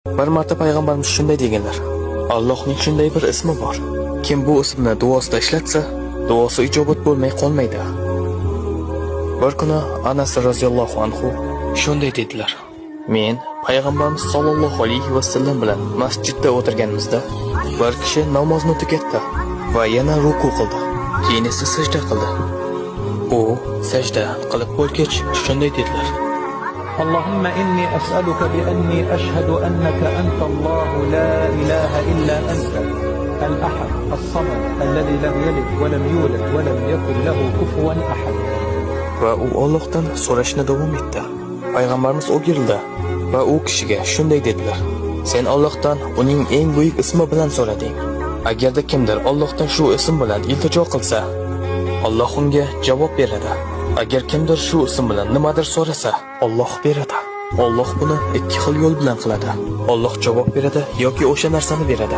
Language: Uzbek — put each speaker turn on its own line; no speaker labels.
Bir marta payg'ambarimiz shunday deganlar: Allohning shunday bir ismi bor. Kim bu ismni duosida ishlatsa, duosi ijobat bo'lmay qolmaydi. Bir kuni Anas roziyallohu anhu shunday dedilar: Men payg'ambarimiz sollallohu alayhi vasallam bilan masjidda o'tirganimizda bir kishi namozni tugatdi va yana ruku qildi. Keyin esa sajda qildi. U sajda qilib bo'lgach shunday dedilar:
اللهم إني أسألك بأني أشهد أنك أنت الله لا إله إلا أنت الأحد الصمد الذي لم يلد ولم يولد ولم يكن له كفوا أحد.
Va u Allohdan so'rashni davom etdi. Payg'ambarimiz o'girildi va u kishiga shunday dedilar: Sen Allohdan uning eng buyuk ismi bilan so'rading. Agarda kimdir Allohdan shu ism bilan iltijo qilsa, Alloh unga javob beradi. Agar kimdir shu ism bilan nimadir so'rasa, Alloh beradi. Alloh buni ikki xil yo'l bilan qiladi. Alloh javob beradi yoki o'sha narsani beradi.